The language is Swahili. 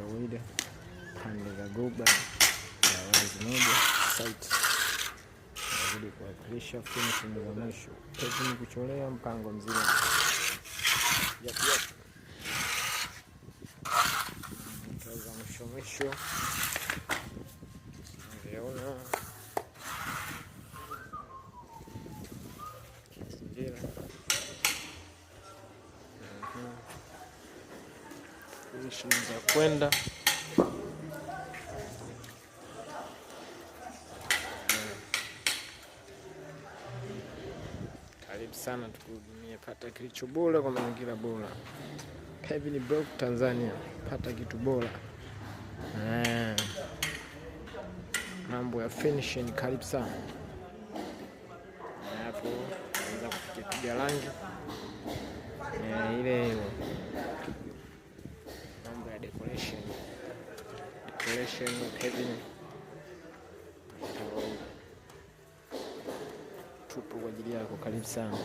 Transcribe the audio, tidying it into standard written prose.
kawaida, pande za Goba ya wazi moja site nazidi kuwakilisha finishing za mwisho, paving kuchorea mpango mzima. Yep. Za mwisho mwisho unavyoona mazingira finishing za kwenda. Karibu sana tukuhudumie, pata kilicho bora kwa mazingira bora. Paving Block Tanzania, pata kitu bora. Mambo ya finishing, karibu sana. Hapo naweza kupiga rangi ile mambo ya decoration, decoration paving, tupo kwa ajili yako, karibu sana.